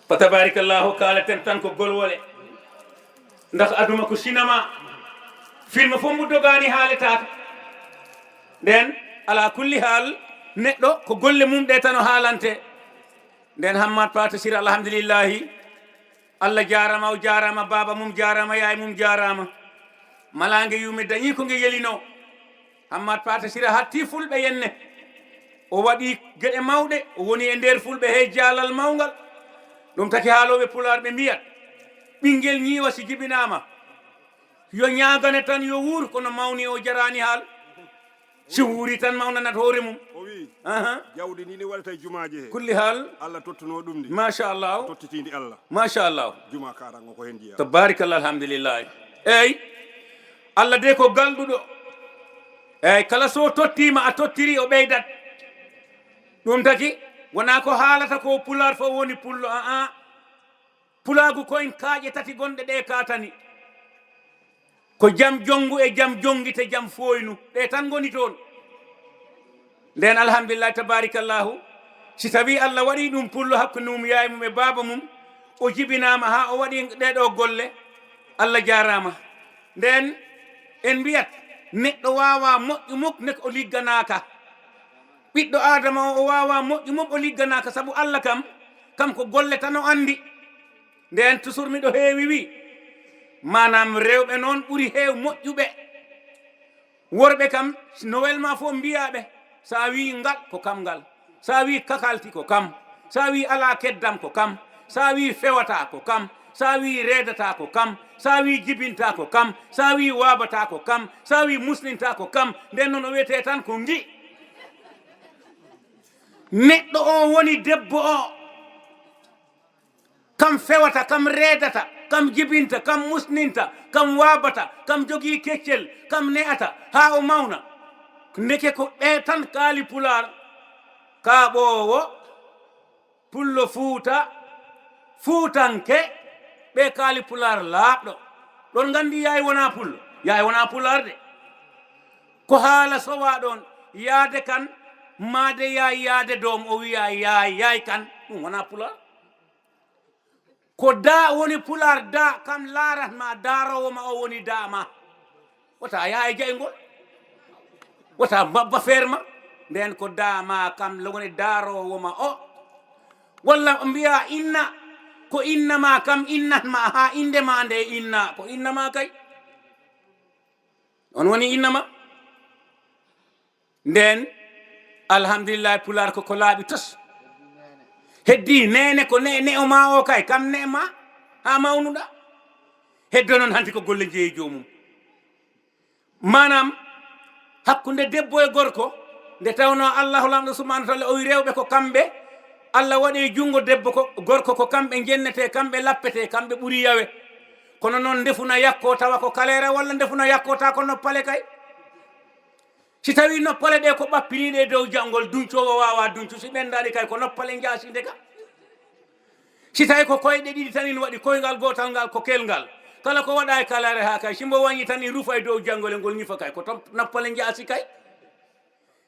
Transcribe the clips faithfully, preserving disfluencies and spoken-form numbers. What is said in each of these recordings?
Fa tabarikallahu, kaalaten tan ko golwole. Ndax aduna ko sinama. Film fof mbo dogaani haaletaaka. Nden, ala kulli haal, neɗɗo ko golle mum ɗe tan o haalante. Nden Hammat Paate Sira, alhamdulillahi. Allah jaarama, o jaarama, baaba mum jaarama, yaay mum jaarama. Malaange yume dañi ko nge yelino. Hammat Paate Sira hatti fulɓe yenne. O waɗi geɗe mawɗe, o woni e nder fulɓe he jaalal mawngal. Ɗum taki haalooɓe pulaar ɓe mbiyat, ɓinngel ñiiwa si jibinaama, yo ñaagane tan yo wuur, kono mawni o jaraani haal. Si wuuri tan mawnanat hoore mum. O wi, aha, jawdi ndi ne waɗata e jumaaji he. Kulli haal. Allah tottuno ɗum ndi. Machallah. Tottitindi Allah. Machallah. Juma karango ko hen jeeya. Tabarakallah, alhamdulillah. Eyi, Allah de ko galɗuɗo. Eyi, kala so tottiima, a tottiri, o ɓeydat. Ɗum taki, wonaa ko haalata ko pulaar fof woni pullo, aa. Pulaagu ko en kaaƴe tati gonɗe ɗe kaatani. Ko jam jonngu e jam jonngite, jam fooynu. Ɗe tan ngoni toon. Nden, alhamdulillahi, tabarikallahu. Si tawi Allah waɗi ɗum pullo hakkunde mum, yaay mum e baaba mum, o jibinaama haa o waɗi ɗee ɗoo golle, Allah jaaraama. Nden, en mbiyat, neɗɗo waawaa moƴƴu muk nek o ligganaaka. Ɓiɗɗo Aadama o, o waawaa moƴƴu mum o ligganaaka, sabu Allah kam, kam ko golle tan o anndi. Nden toujours miɗo heewi wi, maanaam rewɓe noon ɓuri heew moƴƴuɓe. Worɓe kam, no welma fof mbiyaa ɓe, so a wii ngal, ko kam ngal. So a wii kakalti, ko kam. So a wii alaa keddam, ko kam. So a wii fewata, ko kam. So a wii reedata, ko kam. So a wii jibinta, ko kam. So a wii waabata, ko kam. So a wii muslinta, ko kam. Nden noon o wiyetee tan ko ngi. Neɗɗo o woni debbo o. Kam fewata, kam reedata, kam jibinta, kam musninta, kam waabata, kam jogii keccel, kam ne'ata haa o mawna. Ndeke ko ɓe tan kaali pulaar, kaaɓoowo, pullo Fuuta, fuutanke, ɓe kaali pulaar laaɓɗo. Ɗon nganndi yaay wonaa pullo, yaay wonaa pulaar de. Ko haala sowaa ɗon, yaade kan, maade yaay, yaade doom, o wiya yaay, yaay kan, ɗum wonaa pulaar. Ko daa woni pulaar daa, kam laarat ma, daaroowo ma o woni daa ma. Wota yaa e jayngol. Wota mbabba feer ma. Nden ko daa ma kam woni daaroowo ma o. Walla mbiya inna, ko inna ma kam innat ma, haa innde ma nde inna, ko inna ma kay. On woni inna ma. Nden, alhamdulillahi, pulaar ko ko laaɓi tos. Heddi neene ko ne, ne'o ma o kay, kam ne ma, haa mawnuɗa. Heddo noon hanti ko golle jeeyi joomum. Maanaam, hakkunde debbo e gorko, nde tawnoo Allahu Laamɗo subhaanahu wa taala o wi rewɓe ko kamɓe, Allah waɗi e junngo debbo ko, gorko ko kamɓe njennetee, kamɓe lappetee, kamɓe ɓuri yawe. Kono noon ndefu na yakkoo tawa ko kaleera walla ndefu na yakkoo tawa ko noppale kay? Si tawii noppale ɗe ko ɓappiniiɗe e dow janngol, duncoowo waawaa duncu, si ɓenndaani kay ko noppale njaasi nde ka. Si tawii ko koyɗe ɗiɗi tan ina waɗi, koyngal gootal ngal ko kelngal, kala ko waɗa e kaleere haa kay, si mbo wañi tan ina rufa e dow janngol e ngol ñifa kay, ko tom-, noppale njaasi kay.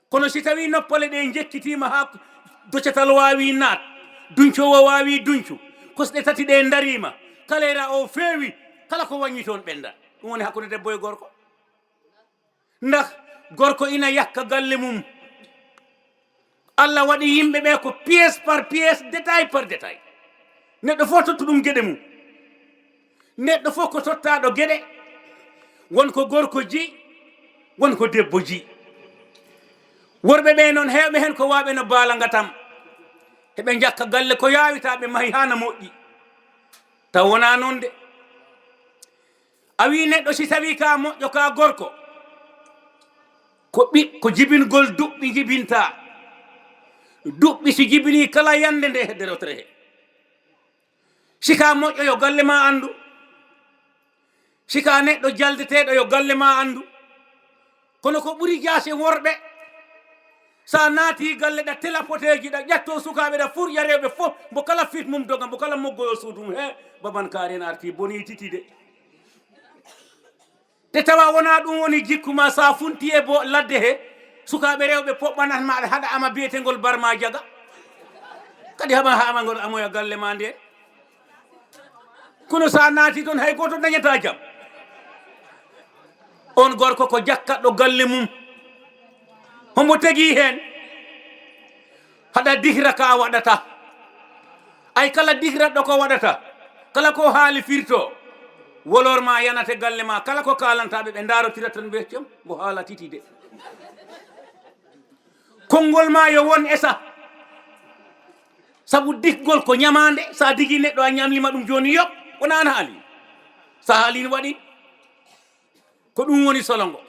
Kono si tawii noppale ɗe njekkitiima haa docatal waawi naat, duncoowo waawi duncu, kosɗe tati ɗe ndariima, kaleera o feewi, kala ko wañi toon ɓennda. Ɗum woni hakkunde debbo e gorko. Ndax gorko ina yakka galle mum. Allah waɗi yimɓe ɓe ko pièce par pièce, détail par détail. Neɗɗo fof tottu ɗum geɗe mum. Neɗɗo fof ko tottaaɗo geɗe. Won ko gorko ji, won ko debbo ji. Worɓe ɓe noon, heewɓe heen ko waaɓe no baala ngatam. Heɓe njakka galle ko yaawi, taa ɓe mahi haa na moƴƴi. Taw wonaa noon de. A wii neɗɗo si tawii ka moƴƴo, ka gorko, ko ɓi-, ko jibingol duɓɓi jibinta. Duɓɓi si jibinii kala yannde nde hedde rotere he. Si ka moƴƴo yo galle ma anndu. Si ka neɗɗo jaldeteeɗo yo galle ma anndu. Kono ko ɓuri jaasi e worɓe, so a naati galle ɗa telapoteeji, ɗa ƴatto sukaaɓe, ɗa furƴa rewɓe fof, mbo kala fit mum doga, mbo kala moggoyo suudu mum, he, baban kaari en arti, bonii titi de. Te tawa wonaa ɗum woni jikku ma, so a funti e bo ladde he, sukaaɓe rewɓe poɓɓanat ma, aɗa haɗa ama biyetengol barma jaga. Kadi haɓa, haɓa ngol amoya galle ma nde. Kono so a naati toon, hay gooto dañataa jam. On gorko ko jakkatɗo galle mum. Homo tegi heen? Haɗa dihra ka waɗata. Ay kala dihratɗo ko waɗata. Kala ko haali firto. Wolor ma yanate galle ma. Kala ko kaalantaaɓe ɓe ndaarotira tan mbiya cem mbo haala titi de. Konngol ma yo won esa. Sabu diggol ko ñamaande, so a digi neɗɗo a ñamlima ɗum jooni yo, wona an haali. So a haali ne waɗi. Ko ɗum woni solo ngo.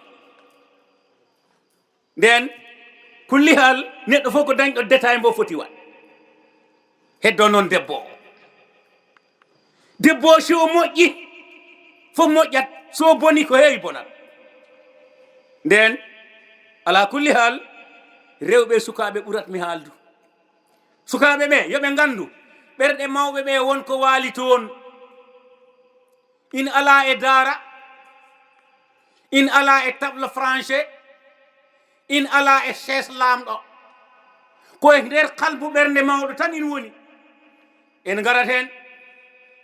Nden, kulli hal, neɗɗo fof ko dañɗo détail mbo foti waɗ. Heddo noon debbo o. Debbo o, si o moƴƴi, fof moƴƴat. So o boni, ko heewi bonat. Nden, ala kulli hal, rewɓe e sukaaɓe ɓurat mi haaldu. Sukaaɓe ɓe, yo ɓe nganndu, ɓerɗe mawɓe ɓe won ko waali toon. In ala e daara, in ala e table français, in ala e sees laamɗo. Ko e nder kalbu ɓernde mawɗo tan in woni. En ngarat heen,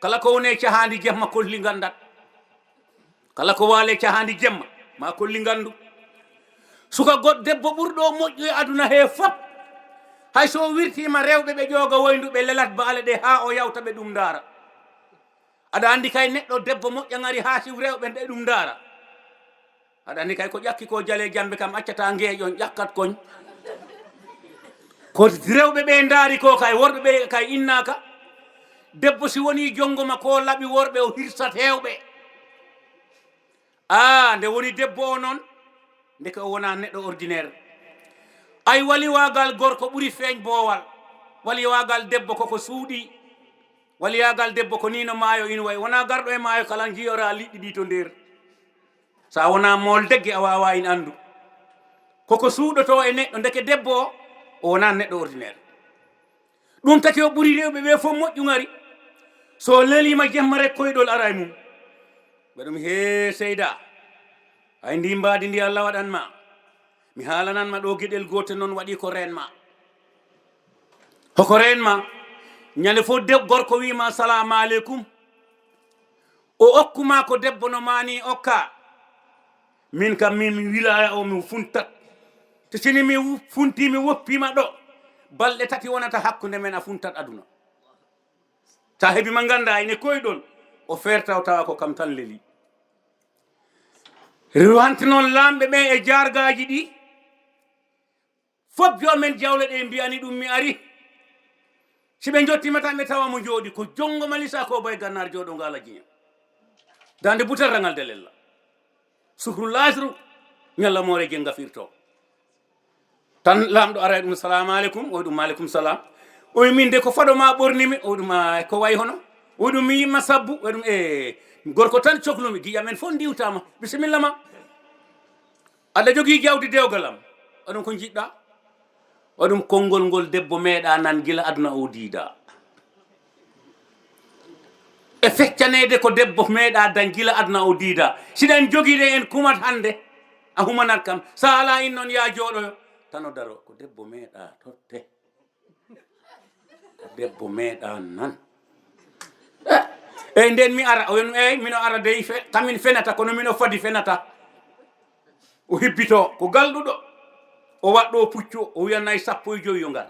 kala ko woni e cahaandi jemma kolli nganndat. Kala ko waali e cahaandi jemma, ma kolli nganndu. Suka goɗ-, debbo ɓurɗo moƴƴu e aduna he fop, hay so o wirtiima rewɓe ɓe ƴooga woyndu, ɓe lelat baale ɗe haa o yawta ɓe ɗum ndaara. Aɗa anndi kay neɗɗo debbo moƴƴa ngari haa siw rewɓe nde ɗum ndaara. Aɗa anndi kay ko ƴakki ko jale jambe kam accata ngeeƴon ƴakkat koñ. Ko rewɓe ɓe ndaari ko kay, worɓe ɓe kay innaaka. Debbo si woni jonngo ma ko laɓi worɓe o hirsat heewɓe. Aa, nde woni debbo o noon, ndeke o wonaa neɗɗo ordinaire. Ay waliwaagal gorko ɓuri feeñ boowal. Waliwaagal debbo koko suuɗi. Waliyaagal debbo ko ni no maayo in wayi. Wonaa garɗo e maayo kala njiyora liɗɗi ɗi to nder. So a wonaa mool degge a waawaa in anndu. Koko suuɗotoo e neɗɗo, ndeke debbo o, o wonaa neɗɗo ordinaire. Ɗum taki o ɓuri rewɓe ɓe fof moƴƴu ngari. So o leliima jemma rek koyɗol ara e mum. Ɓe ɗum hee seyda. Ay ndi mbaadi ndi Allah waɗan ma. Mi haalananma ɗo geɗel gootel noon waɗi ko reenma. Hoko reenma? Ñande fof de gorko wiima, "Salaamu aleykum." O okkuma ko debbo no maani okka. Min kam min, mi wilaya o mi funtat. Te sini mi wu-, funti mi woppiima ɗo. Balɗe tati wonata hakkunde men a funtat aduna. Sa heɓi ma ngannda ine koyɗol, o feerta o tawa ko kam tan leli. Riwante noon laamɓe ɓe e jaargaaji ɗi, fof joomen jawle ɗe mbiyani ɗum mi ari. Si ɓe njottiima tan ɓe tawa mo jooɗi, ko jonngo malisa ko bay gannaar jooɗo ngaala jiña. Dande butel rangal de lella. Sukru laasru, ñalla moore je ngafirto. Tan laamɗo ara e ɗum, "Salaamu aleykum." O ɗum, "Maaleykum salaam." O wi, "Min de ko faɗo ma ɓorni mi." O ɗum, "A, ko wayi hono?" O ɗum, "Mi yimma sabbu." O ɗum, "E, gorko tan coklumi, giƴa men fof ndiwtama. Bisimilla ma. Aɗa jogii jawdi dewgal am." O ɗum, "Ko njiɗɗa?" O ɗum, "Konngol ngol debbo meeɗa nan gila aduna o diida." E feccaneede ko debbo meeɗa dañ gila aduna o diida. Siɗen jogii ɗe en kumat hannde, a humanat kam. Sa ala in noon ya jooɗoyo, tan o daro. Ko debbo meeɗa totte. Ko debbo meeɗa nan. Eh, eyyi, nden mi ara, o wiyno, "Eyyi, mino ara dey fe-, kamin fenata, kono mino fadi fenata." O hebbito, ko galɗuɗo. O waɗɗo puccu, o wiya nayi sappo e jowi yo ngar.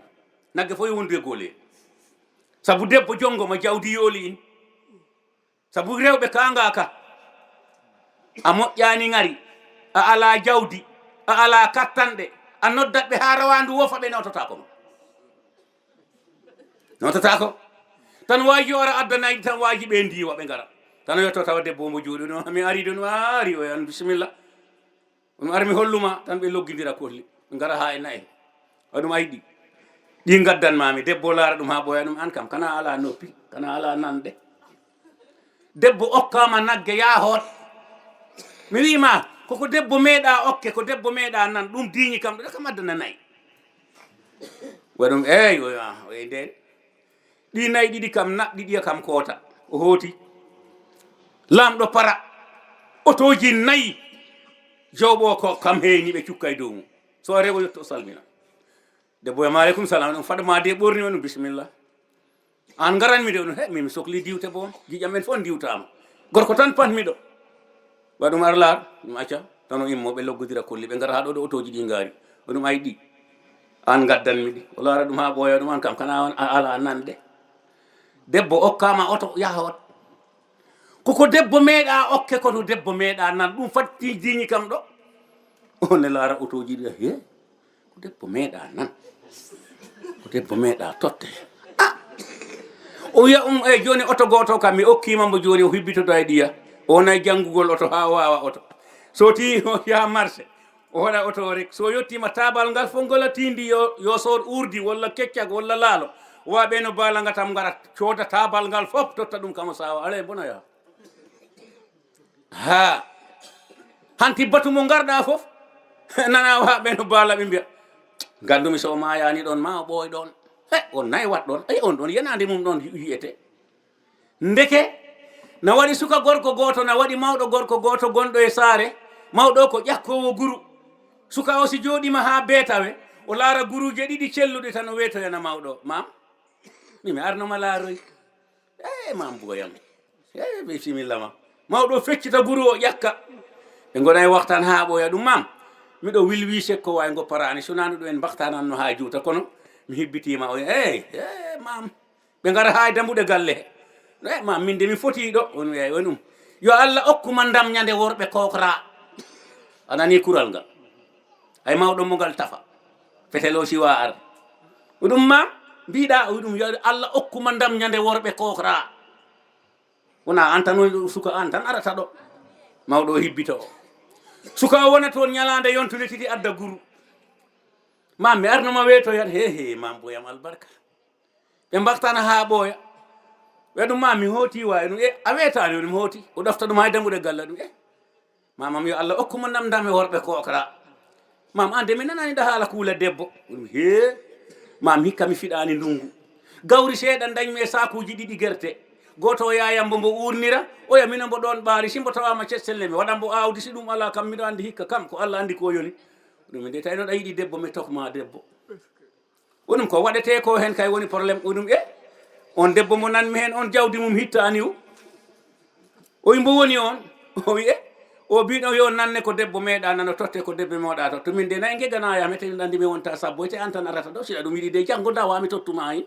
Nagge fof yo wondu e gole. Sabu debbo jonngo ma jawdi yooli in. Sabu rewɓe kaangaaka. A moƴƴaani ngari, a alaa jawdi, a alaa kattanɗe, a noddat ɓe haa rawaandu wofa ɓe noototaako ma. Noototaako. Tan waaji o ara adda nayi tan waaji ɓe ndiiwa ɓe ngara. Tan o yetto tawa debbo mbo jooɗi ɗum, "Mi ari ɗum, a ari o yan bisimilla." Ɗum ar mi holluma tan ɓe loggindira kolli. Ɓe ngara haa e nayi. Wa ɗum ayɗi. Ɗi ngaddanmaami, debbo laara ɗum haa ɓooya ɗum, "An kam, kana alaa noppi, kana alaa nanɗe." Debbo okkaama nagge, yaa hoot. Mi wi'ima, koko debbo meeɗa okke, ko debbo meeɗa nan, ɗum diiñi kam, ɗo kam addana nayi. Wa ɗum, eey, o, o, e nden. Ɗi nayi ɗiɗi kam, naɓɗi ɗiya kam koota. O hooti. Laamɗo para. Otooji nayi. Jawɓo ko kam heeni ɓe cukka e dow mum. So o rewo yetto o salmina. Debbo e maaleykum salaam. Ɗum faɗa ma de ɓorni on bisimilla. An ngaranmi de, onon he, min mi sokli diwte bo, giƴam en fof ndiwtaama. Gorko tan panmiɗo. Wa ɗum ar laar, ɗum acca, tan o immo, ɓe loggodira kolli, ɓe ngara haa ɗo, ɗo otooji ɗi ngaari. O ɗum ay ɗi. An ngaddanmi ɗi. O laara ɗum haa ɓooya ɗum, an kam kana on a ala nanɗe. Debbo okkaama oto, yaha on. Koko debbo meeɗa okke, kono debbo meeɗa nan, ɗum fatti diñi kam ɗo. On ne laara otooji ɗi, he? Ko debbo meeɗa nan. Ko debbo meeɗa totte. Ah! O wiya um, "Eyi, jooni oto gooto kam, mi okkiima mbo jooni, o hibbitoto e ɗiya. O wona e janngugol oto haa o waawa oto." So ti o yaha marché, o waɗa oto o rek. So yettiima taabal ngal fof ngol a tindi yo, yo soor urdi walla keccak walla laalo. Wa ɓe no baala ngatam ngara cooda taabal ngal fof totta ɗum kam o saawa. Alay bona yaha. Ha. Hanti batu mo ngarɗa fof. Nana wa ɓe no baala ɓe mbiya. Nganndumi so o maayaani ɗoon ma o ɓooy ɗoon. He, on nay wat ɗoon. Ey, on ɗoon yenaande mum ɗoon wi-, wiyete. Ndeke, na waɗi suka gorko gooto, na waɗi mawɗo gorko gooto gonɗo e saare. Mawɗo ko ƴakkoowo guru. Suka o si jooɗiima haa beetawe, o laara guruuje ɗiɗi celluɗe tan o weetoyana mawɗo. Maam, mi mi arno ma laaroy. Eh, maam boyam. Eh, bisimilla ma. Mawɗo feccita guru o ƴakka. Ɓe ngona e waxtaan haa ɓooya ɗum, maam. Miɗo wilwi sekko waay ngo paraani, so nanu ɗum en mbaxtaananno haa juuta, kono mi hibbitiima o. Eh, eh, maam. Ɓe ngara haa e dambuɗe galle he. Eh, maam, min de mi foti ɗo. On wiya, on ɗum. Yo Allah okku ma ndam ñande worɓe kookra. A nani kural ngal. Ay mawɗo mo ngal tafa. Fetelo siwa ar. O ɗum ma mbiɗa, o ɗum yo Allah okku ma ndam ñande worɓe kookra. Wona an tan woni ɗo suka, an tan arata ɗo. Mawɗo o hibbito o. Suka o wona toon ñalaande yontude titi adda guru. Maam mi arno ma weetoyat, he, he, maam boyam albarka. Ɓe mbaxtana haa ɓooya. Wiya ɗum, "Maam, mi hooti waay." Ɗum, "E, a weetaani?" Ɗum hooti. O ɗofta ɗum haa e dambuɗe galle ɗum. "E, maamam, yo Allah okku mo ndam ndam e worɓe kookra." Maam, an de mi nanaani ɗa haala kuula debbo. Ɗum, "Hee, maam, hikka mi fiɗaani ndungu. Gawri seeɗa ndañmi e saakuuji ɗiɗi gerte. Gooto o yaayam mbo mbo uurnira, oya mino mbo ɗoon ɓaari, si mbo tawaama cesselle mi waɗan mbo aawdi, si ɗum alaa kam miɗo anndi hikka kam ko Allah anndi ko o yoni." Ɗum, "Nde tawi noon a yiɗi debbo, mi tokma debbo." Wonum ko waɗetee ko heen kay woni problème. Wonum e on debbo mo nanmi heen, on jawdi mum hittaani o. O wi mbo woni on? O wi e o biɗo yo nanne ko debbo meeɗa nano totte, ko debbo meeɗa totte. Min de nayi ngegana ya mete min anndi mi wonta sabbo ete an tan arata ɗo. Siɗa ɗum yiɗi de janngo ndawa mi tottuma heen.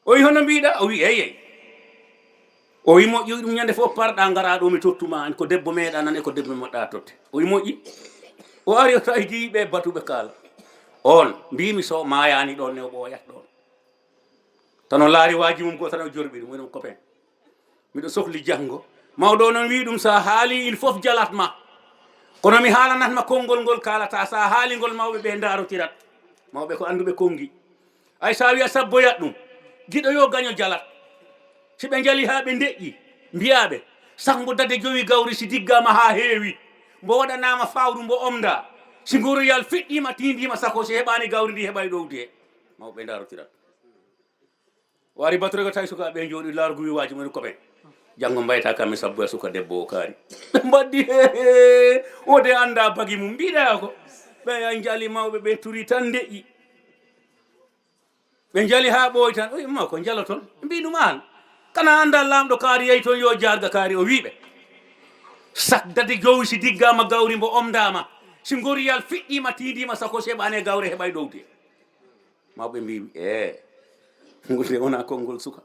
O wi hono mbiɗa? O wi eyi eyi. O wi moƴƴi ɗum ñande fof parɗa ngara ɗo mi tottuma an ko debbo meeɗa nan e ko debbo meeɗa totte. O wi moƴƴi. O ari o tawi jiyiɓe batuɓe kaala. On mbimi so maayani ɗon ne o ɓooyat ɗon. Tan o laari waaji mum goo tan o jorɓi ɗum woni copain. Miɗo sohli janngo. Mawɗo o noon wi ɗum sa haali il fof jalat ma. Kono mi haalanat ma konngol ngol kaalata sa haali ngol mawɓe ɓe ndarotirat. Mawɓe ko annduɓe konngi. Ay sa wiya sabboyat ɗum, giɗo yo gaño jalat. Si ɓe njali haa ɓe ndeƴƴi, mbiyaa ɓe, sammbo dade jowi gawri si diggaama haa heewi, mbo waɗanaama fawru mbo omndaa. Si ngoruyal fiɗɗiima, tiindiima sako, si heɓaani gawri ndi heɓay ɗowdi he. Mawɓe ndarotirat. O ari batorego tawi sukaaɓe njooɗi laargu wi waaji mum ko ɓe. Janngo mbayta kam mi sabboya suka debbo o kaari. Ɓe mbaddi he, he, o de annda bagi mum mbiɗa ko. Ɓe ay njali mawɓe ɓe turi tan ndeƴƴi. Ɓe njali haa ɓooyi tan, o imma ko njalo toon. Mbi ɗum aan, kana annda laamɗo kaari yehi toon yo jaarga kaari, o wii ɓe. Sak dade jowi si diggaama gawri mbo omndaama, si ngoriyal fiɗɗiima tiindiima sako seɓaane gawre heɓay ɗowde. Mawɓe mbi, ee, ngol de wona konngol suka.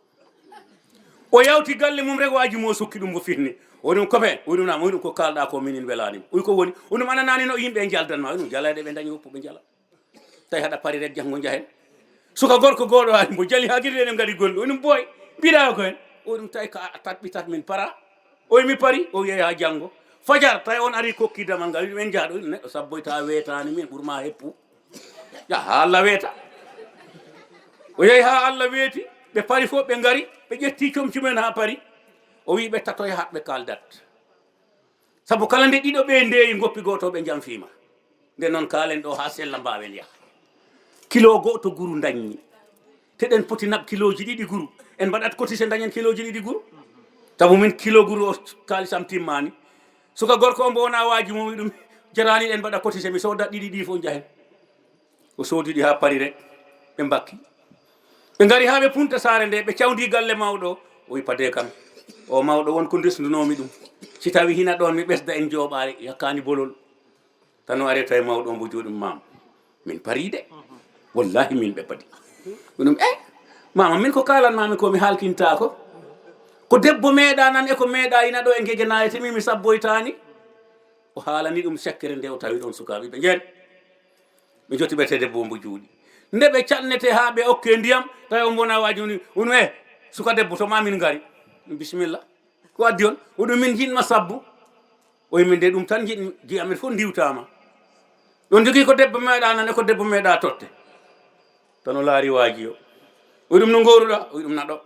O yawti galle mum rek, waaji mo sukki ɗum mbo fitni. O ɗum ko ɓe, o ɗum nam, o ɗum ko kaalɗa ko minin welaani. O ko woni, o ɗum ananaani no yimɓe njaldan ma, o ɗum jala de ɓe ndañi woppu ɓe njala. Tawi haɗa pari rek janngo njahen. Suka gorko gooɗo haali mbo jali haa giri ɗen ngari gonɗo. O ɗum boy, mbiɗa ko hen. O ɗum tawi ka a tat ɓitat min para. O mi pari, o yehi haa janngo. Fajar, tawi on ari kokki damal ngal, ɗum en njahɗo, neɗɗo sabboyta weetaani min ɓurma heppu. Yaha haa Allah weeta. O yehi haa Allah weeti, ɓe pari fof ɓe ngari, ɓe ƴetti comci men haa pari. O wii ɓe tato yahat ɓe kaaldat. Sabu kala nde ɗiɗo ɓe ndeeyi ngoppi gooto ɓe njamfiima. Nde noon kaalen ɗo haa sella mbaawen yaha. Kilo gooto guru ndañmi. Te ɗen poti naɓ kilooji ɗiɗi guru. En mbaɗat kotise ndañen kilooji ɗiɗi guru. Sabu min kilo guru o kaalisam timmaani. Suka gorko o mbo wona waaji mum ɗum jaraani ɗen mbaɗa kotise mi sooda ɗiɗi ɗi fof njahen. O soodi ɗi haa pari rek ɓe mbakki. Ɓe ngari haa ɓe punta saare nde, ɓe cawndi galle mawɗo. O wi: "Padee kam, o mawɗo, won ko ndesndunoomi ɗum. Si tawi hina ɗoon mi ɓesda en jooɓaare, yakkaani bolol. Tan o aree tawi mawɗo o mbo jooɗi maam. Min parii de. Wallahi min ɓe padi." Ɗum, "Eh, maama, min ko kaalanmaami ko mi haalkintaako. Ko debbo meeɗa nan e ko meeɗa ina ɗo e ngege naayete, min mi sabboytaani." O haalani ɗum sekkere nde o tawi ɗoon sukaaɓe ɓe njeen. Ɓe joti ɓe te debbo mbo juuɗi. Nde ɓe calnete haa ɓe okke ndiyam, tawi o mbona waaji woni, "Unu e, suka debbo, to ma min ngari." "Bisimilla. Ko addi on?" "O ɗum min njiɗma sabbu." O wi: "Min de ɗum tan njiɗmi, gi'amen fof ndiwtaama." Ɗon jogii ko debbo meeɗa nan e ko debbo meeɗa totte. Tan o laari waaji o. O wi: "Ɗum no ngooruɗa?" O wi: "Ɗum naɗo."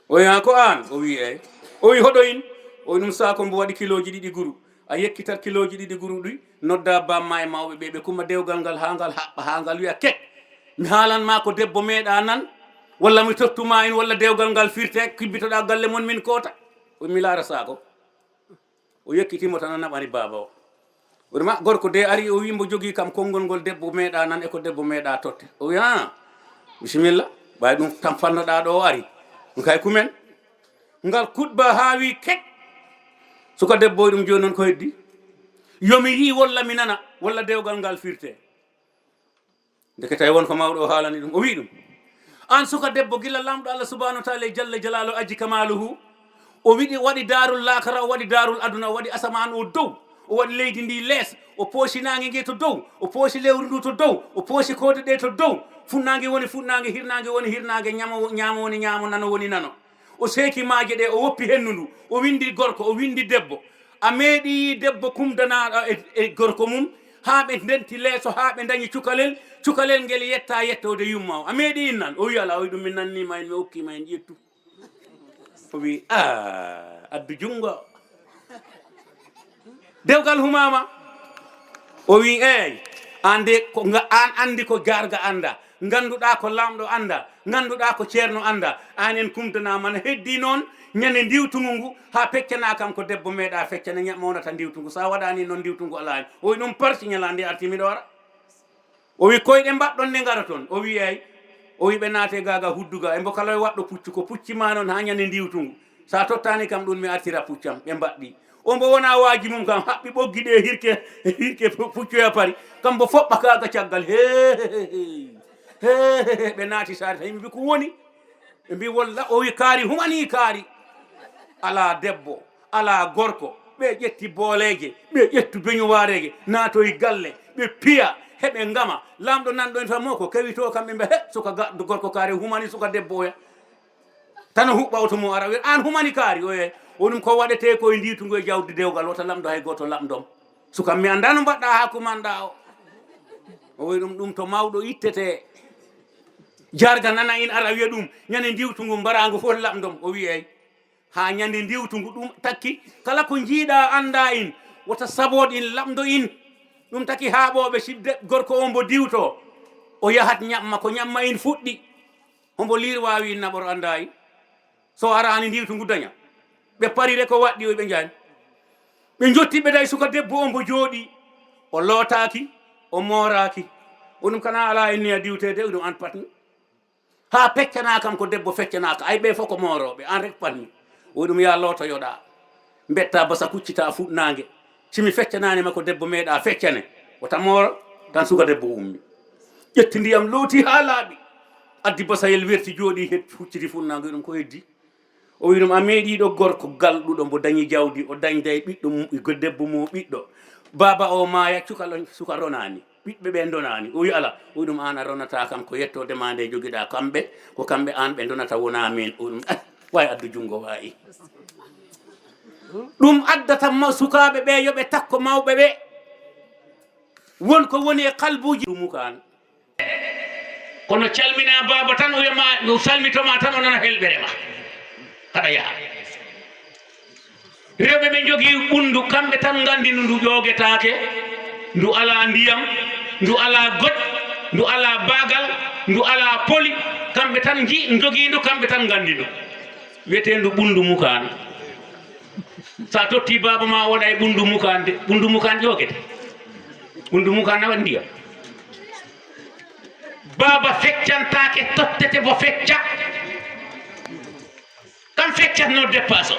O wi: "Haa ko aan?" O wi: "Eey." O wi: "Hoɗo in?" O wi: "Ɗum saako mbo waɗi kilooji ɗiɗi guru. A yekkitat kilooji ɗiɗi guru ɗi, nodda bamma e mawɓe ɓe, ɓe kuma dewgal ngal haa ngal haɓɓa, haa ngal wiya kek. Mi haalan ma ko debbo meeɗa nan, walla mi tottuma in, walla dewgal ngal firte, kibbitoɗa galle mon min koota." O wi: "Mi laara saako." O yekkiti mo tan o naɓani baaba o. O wima gorko de ari, o wi mbo jogii kam konngol ngol debbo meeɗa nan e ko debbo meeɗa totte. O wi: "Haa, bisimilla, ɓay ɗum tan fannoɗa ɗo o ari. Ɗum kay kumen." Ngal kuɗba haa wi kek. Suka debbo o ɗum jooni noon ko heddi? Yo mi yii walla mi nana, walla dewgal ngal firte. Ndeke tawi won ko mawɗo o haalani ɗum. O wi ɗum, "Aan suka debbo, gila Laamɗo Allah subhanahu wa taala jalla jalaaluhu ajji kamaaluhu, o wiɗi, waɗi daarul laakara, o waɗi daarul aduna, o waɗi asamaan o dow, o waɗi leydi ndi lees, o poosi naange nge to dow, o poosi lewru ndu to dow, o poosi koode ɗe to dow, funnaange woni funnaange, hirnaange woni hirnaange, ñamo, ñaamo woni ñaamo, nano woni nano. O seeki maaje ɗe, o woppi hendu ndu, o windi gorko, o windi debbo. A meeɗi debbo kumdanaaɗo e, e gorko mum, haa ɓe ndenti leeso, haa ɓe ndañi cukalel, cukalel ngel yetta yettoode yumma o? A meeɗi innan?" O wi: "Alaa." O wi ɗum, "Min nanniima en, mi okkiima en, ƴettu." O wi: "Ah, addu junngo." Dewgal humaama. O wi: "Eey, aan de ko nga-, aan anndi ko jaarga annda, ngannduɗaa ko laamɗo annda, ngannduɗaa ko ceerno annda, aan en kumtanaama. No heddi noon ñande ndiwtungu ngu, haa peccana kam ko debbo meeɗa feccane, ña-, mawnata ndiwtungu. So a waɗaani noon, ndiwtungu alaa heen." O wi ɗum, "Parti, ñalaande arti miɗo ara." O wi: "Koyɗe mbaɗɗon nde ngara toon?" O wi: "Eey." O wi: "Ɓe naate gaaga hudduga, e mbo kala e waɗɗo puccu, ko pucci ma noon haa ñande ndiwtungu. So a tottaani kam ɗum, mi artira puccam." Ɓe mbaɗɗi. O mbo wona waaji mum kam, haɓɓi ɓoggi ɗe hirke, hirke pu-, puccoya pari. Kam mbo foɓɓa kaaga caggal. He, he, he, he, he, he. Ɓe naati saare, tawi mbi ko woni? Ɓe mbi walla, o wi kaari, humani kaari. Alaa debbo, alaa gorko. Ɓe ƴetti booleeje, ɓe ƴettu beñuwaareeje, naatoy galle, ɓe piya, heɓe ngama. Laamɗo nan ɗo en tan mo ko kewi to kam, ɓe mbiya, "He, suka ga-, gorko kaari humani suka debbo oya." Tan o huɓɓa oto mo ara, wiya, "Aan humani kaari?" O wiya, "O ɗum ko waɗetee ko e ndiwtungu e jawdi dewgal, wota lamdo hay gooto lamdom. Suka mi anndaa no mbaɗɗa haa kumanɗa o." O wi ɗum, "Ɗum to mawɗo ittetee. Jaarga nana in ara wiya ɗum, ñande ndiwtungu mbaraangu fof lamdom." O wi, "Eey." Haa ñande ndiwtungu ɗum takki, kala ko njiiɗa annda in, wota saboɗ in, lamdo in. Ɗum taki haa ɓooɓe sidde gorko o mbo diwto, o yahat ñamma, ko ñamma in fuɗɗi. Hombo liir waawi naɓor anndaa? So araani ndiwtu ngu daña. Ɓe parire ko waɗɗi o ɓe njaani. Ɓe njotti ɓe tawi suka debbo o mbo jooɗi. O lootaaki, o mooraaki. O ɗum kana alaa inni a diwteede, o ɗum an patmi. Haa peccanaa kam ko debbo feccanaaka. Ay ɓe fof ko moorooɓe, an rek patmi. O ɗum ya lootoyoɗaa. Mbetta basa kuccita fuɗnaange. Si mi feccanaani ma ko debbo meeɗa feccane, o tamooro. Tan suka debbo ummi. Ƴetti ndiyam looti haa laaɓi. Addi basayel werti jooɗi het hucciti fuɗnaange ɗum ko heddi. O wi ɗum, a meeɗi ɗo gorko galɗuɗo mbo dañi jawdi, o dañda e ɓiɗɗo mum, e debbo mum ɓiɗɗo. Baaba o maaya, cuka lo-, suka ronaani. Ɓiɓɓe ɓe ndonaani. O wi ala. O wi ɗum, an a ronata kam ko yettoode ma nde jogiɗa kamɓe, ko kamɓe an ɓe ndonata wona min. O ɗum, ah, way addu junngo wayi. Ɗum addata ma sukaaɓe ɓe yo ɓe takko mawɓe ɓe. Won ko woni e kalbuuji mukaan. Kono calmina baaba tan, o wiyama, o salmitoma tan, o nana helɓere ma. Haɗa yaha. Rewɓe ɓe njogii ɓunndu, kamɓe tan nganndi ndu, ndu ƴoogetaake, ndu alaa ndiyam, ndu alaa goj, ndu alaa baagal, ndu alaa poli. Kamɓe tan nji-, njogii ndu, kamɓe tan nganndi ndu. Wiyeteendu ɓunndu mukaan. So a totti baaba ma, o waɗa e ɓunndu mukaan de, ɓunndu mukaan ƴoogete. Ɓunndu mukaan na waɗi ndiyam. Baaba feccantaake, tottete mbo fecca. Kam feccatno deppaso.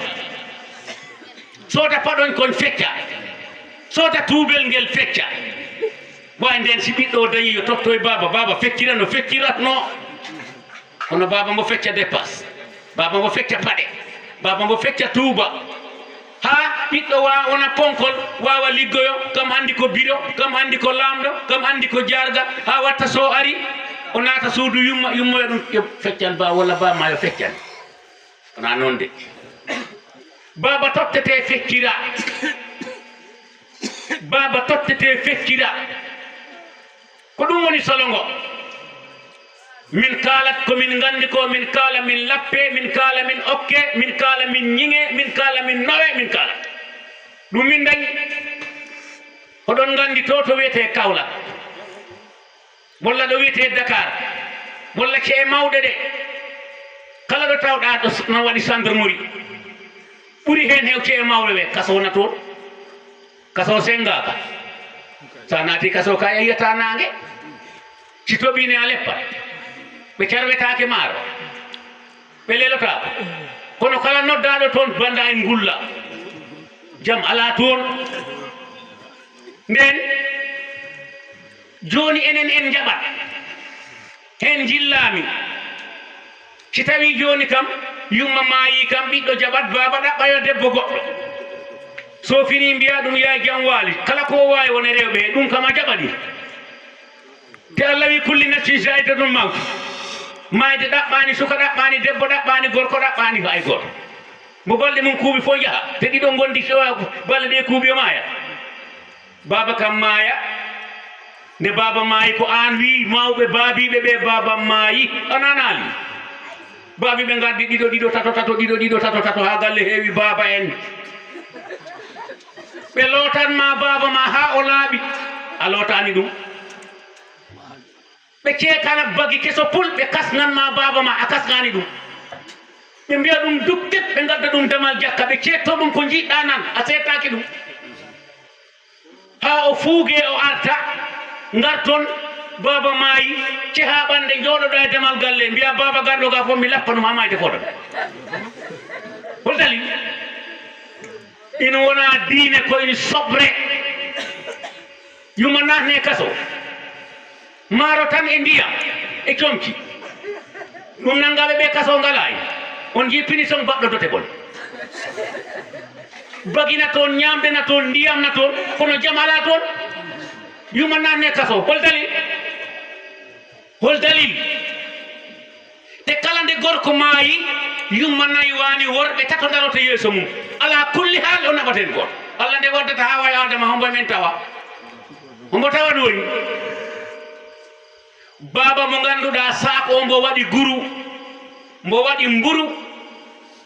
Sooda paɗoñ koñ fecca. Sooda tuubel ngel fecca. Way nden si ɓiɗɗo o dañi yo totto e baaba, baaba feccira no fecciratno. Kono baaba mbo fecca deppas, baaba mbo fecca paɗe, baaba mbo fecca tuuba. Haa ɓiɗɗo waawa wona ponkol, waawa liggoyo, kam anndi ko biro, kam anndi ko laamɗo, kam anndi ko jaarga, haa watta so ari, o naata suudu yumma, yummoyo ɗum, yo feccan ba walla ba ma yo feccan. Wona noon de. Baaba tottete feccira. Baaba tottete feccira. Ko ɗum woni solo ngo. Min kaalat ko min nganndi ko, min kaala min lappe, min kaala min okke, min kaala min ñiŋe, min kaala min nowe, min kaala. Ɗum min dañi. Oɗon nganndi to, to wiyetee Kaolack. Walla ɗo wiyetee Dakar. Walla ce'e mawɗe ɗe. Kala ɗo tawɗaa ɗo s-, no waɗi gendarmerie. Ɓuri heen heew ce'e mawɗe ɓe, kaso wona toon. Kaso senngaaka. So a naati kaso ka, a yiyataa naange. Si toɓii ne, a leppat. Ɓe carwetaake maaro. Ɓe lelotaako. Kono kala noddaaɗo toon, bannda en ngulla. Jam alaa toon. Nden, jooni enen en njaɓat. Heen njillaami. Si tawii jooni kam, yumma maayii kam, ɓiɗɗo jaɓat, baaba ɗaɓɓa yo debbo goɗɗo. So finii mbiyaa ɗum yaay jam waali, kala ko o waawi won e rewɓe, ɗum kam a jaɓanii. Te Allah wi kulli nafsin zaa'iqatul mawt. Maayde ɗaɓɓaani suka, ɗaɓɓaani debbo, ɗaɓɓaani gorko, ɗaɓɓaani hay gooto. Mo balɗe mum kuuɓi fof njaha, te ɗiɗo ngondi so balɗe ɗe kuuɓi o maaya. Baaba kam maaya. Nde baaba maayi ko aan wii mawɓe baabiiɓe ɓe baaba maayi, a nanaali? Baabiiɓe ngaddi ɗiɗo, ɗiɗo, tato, tato, ɗiɗo, ɗiɗo, tato, tato, haa galle heewi baaba en. Ɓe lootan ma baaba ma haa o laaɓi, a lootaani ɗum. Ɓe ceekana bagi keso pul, ɓe kasnan ma baaba ma, a kasnaani ɗum. Ɓe mbiya ɗum dukket, ɓe ngadda ɗum damal jakka, ɓe ceetto ɗum ko njiɗɗa nan, a seetaaki ɗum. Haa o fuuge, o arta, ngarton, baaba maayi, cehaa ɓannde, njooɗoɗaa e damal galle, mbiya baaba garɗo ga fof, mi lappa ɗum haa maayde fooɗa. Hol dali? Ina wona diine, ko ina soɓre. Yumma naatne kaso. Maaro tan e ndiyam e comci. Ɗum nanngaɓe ɓe kaso ngalaa en. On njii punition baɗɗo dote bol. Bagi na toon, ñaamde na toon, ndiyam na toon, kono jam alaa toon. Yumma naatne kaso. Hol dalil? Hol dalil? Te kala nde gorko maayi, yumma nayi waani worɓe tato ndaroto yeeso mum. Alaa kulli haal o naɓat heen gooto. Allah nde waddata haa wayi Aadama, hombo men tawa? Hombo tawa ɗum woni? Baaba mo ngannduɗaa saak o mbo waɗi guru, mbo waɗi mburu,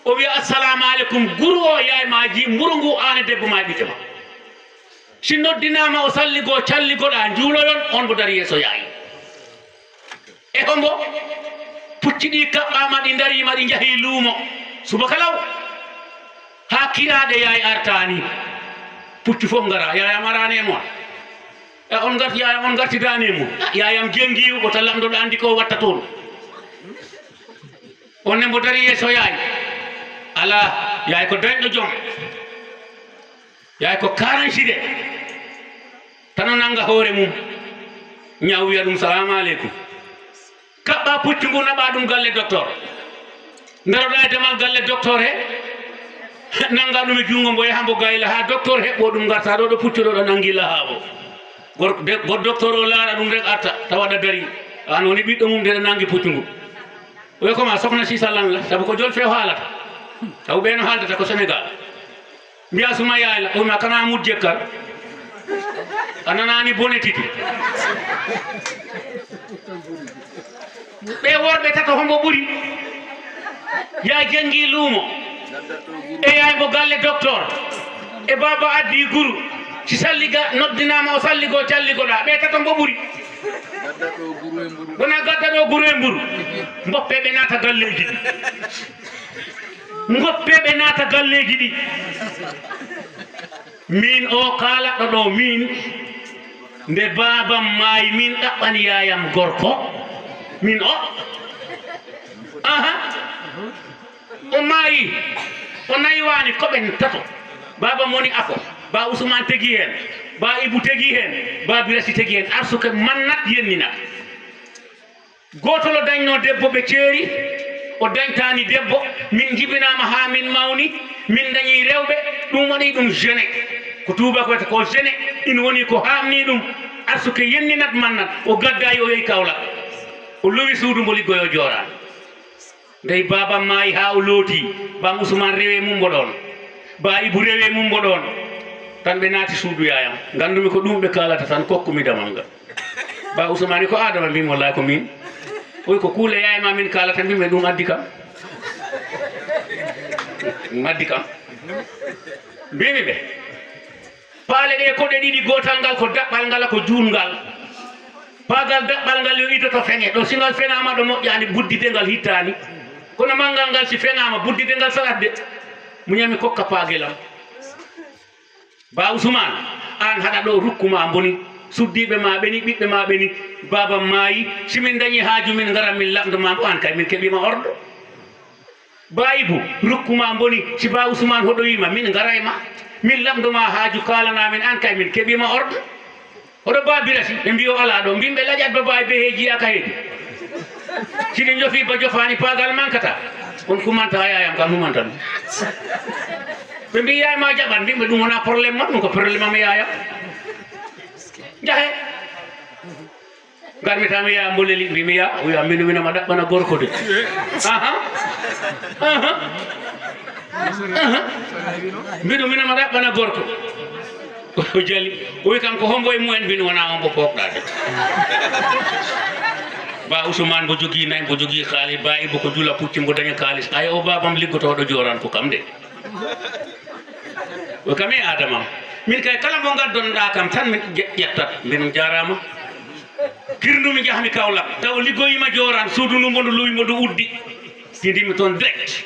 o wiya, "Assalaamu aleykum, guru o, yaay ma ji, mburu ngu, aan e debbo ma e ɓiɓɓe ma." Si noddinaama o salligoo, calligoɗaa, njuuloyon, on mbo dari yeeso yaayi. E hombo? Pucci ɗi kaɓɓaama, ɗi ndariima, ɗi njahii luumo. Subaka law. Haa kiraaɗe yaay artaani. Puccu fof ngara, yaayam araani e mon. E on ngarti, yaayam on ngartidaani e mon. Ah, yaayam jenngiiwo, wota lamndoɗo anndi ko o watta toon. On ne mbo dari yeeso yaay. Alaa, yaay ko dañɗo jom. Yaay ko karanci de. Tan o nannga hoore mum. Ñaw wiya ɗum, "Salaamu aleykum." Kaɓɓa puccu ngu, naɓa ɗum galle docteur. Ndaroɗa e damal galle docteur he. Nannga ɗum e junngo mbo, yaha mbo gayla haa docteur heɓɓo ɗum, ngarta ɗo, ɗo puccu ɗo, ɗo nanngi lahaa o. Gor-, de-, gor docteur o laara ɗum rek arta, tawa ɗa dari. Aan woni ɓiɗɗo mum de, ɗa nanngi puccu ngu. Oya ko ma sohna si sallan la, sabu ko jolfe o haalata. Sabu ɓe no haaldata ko Senegal. Mbiya suma yaay la, o wiya kana mujje kar. A nanaani bone titi. Ɓe worɓe tato hombo ɓuri? Yaay jenngi luumo. E yaay mbo galle docteur. E baaba addi guru. Si salliga noddinaama o salligo calligoɗa. Ɓe tato mbo ɓuri? Wona gadda ɗo guru e mburu. Mboppe ɓe naata galleeji ɗi. Mboppe ɓe naata galleeji ɗi. Min o kaalaɗo ɗo min, nde baabam maayi, min ɗaɓɓani yaayam gorko. Min o? Aha. O maayi. O naywaani ko ɓen tato. Baaba Moni Afo. Ba Usman tegi heen. Ba Ibu tegi heen. Ba Birasi tegi heen. Arsuke mannat yenninat. Gootol o dañnoo debbo, ɓe ceeri, o dañtaani debbo, min njibinaama haa min mawni, min dañii rewɓe, ɗum waɗi ɗum gêné. Ko tuuba ko wiyata ko gêné, ina woni ko haamnii ɗum, arsuke yenninat mannat, o gaddayi, o yehi Kawlak. O lowi suudu mbo liggoyoo jooraani. Ndey baabam maayi haa o looti, baam Usmaan rewe mum mbo ɗoon, ba Ibu rewe mum mbo ɗoon. Tan ɓe naati suudu yaayam, nganndumi ko ɗum ɓe kaalata tan, kokkumi damal ngal. Ba Usmaani ko Adama, mbimi wallahi ko min. Oy ko kuule yaay ma min kaalata, mbimi ɗum addi kam. Ɗum addi kam. Mbimi ɓe, paale ɗe ko ɗe ɗiɗi, gootal ngal ko daɓɓal ngal ko juutngal. Paagal daɓɓal ngal yo ido to feŋe, ɗo si ngal feŋaama ɗo moƴƴaani, buddide ngal hittaani. Kono manngal ngal si feŋaama, buddide ngal saɗat de. Muñami kokka paagel am. Ba Usmaan, aan haɗa ɗo, rukku ma mboni, suddiiɓe ma ɓeni, ɓiɓɓe ma ɓeni, baaba maayi, si min dañi haaju min ngara min lamndo ma, aan kay min keɓiima ordo. Ba Ibu, rukku ma mboni, si ba Usmaan hoɗoyiima, min ngara e ma, min lamndo ma haaju, kaalana min, aan kay min keɓiima ordo. Hoɗo ba Birasi, ɓe mbiyo alaa ɗo, mbimɓe laƴat ba baay be heeji aka heedi. Si ɗi njofi ba jofaani paagal mankata, on kumanta yaayam kam humanta ɗum. Ɓe mbi yaay ma jaɓan, mbimɓe ɗum wona problème ma, ɗum ko problème am e yaayam. Njahe. Ngarmi tan mi yaaya mbo leli, mbi mi yaa, o wiya mbiɗo minama ɗaɓɓana gorko de. Aha. Aha. Aha. Mbiɗo minama ɗaɓɓana gorko. O jali. O wi kam ko hombo e mumen, mbino wona hombo pokɗa de. Ba Usmaan mbo jogii nayi, mbo jogii kaalis, ba Ibu ko jula pucci, mbo daña kaalis. Ay o babam liggotoɗo jooran ko kam de. O kam e Adama. Min kay kala mo ngaddonɗa kam tan mi je-, ƴettat. Mbinum jaarama. Kirndumi njahmi Kawlak. Taw liggoyima jooran suudu ndu mbo ndu lowi mbo ndu uddi. Tindimi toon direct.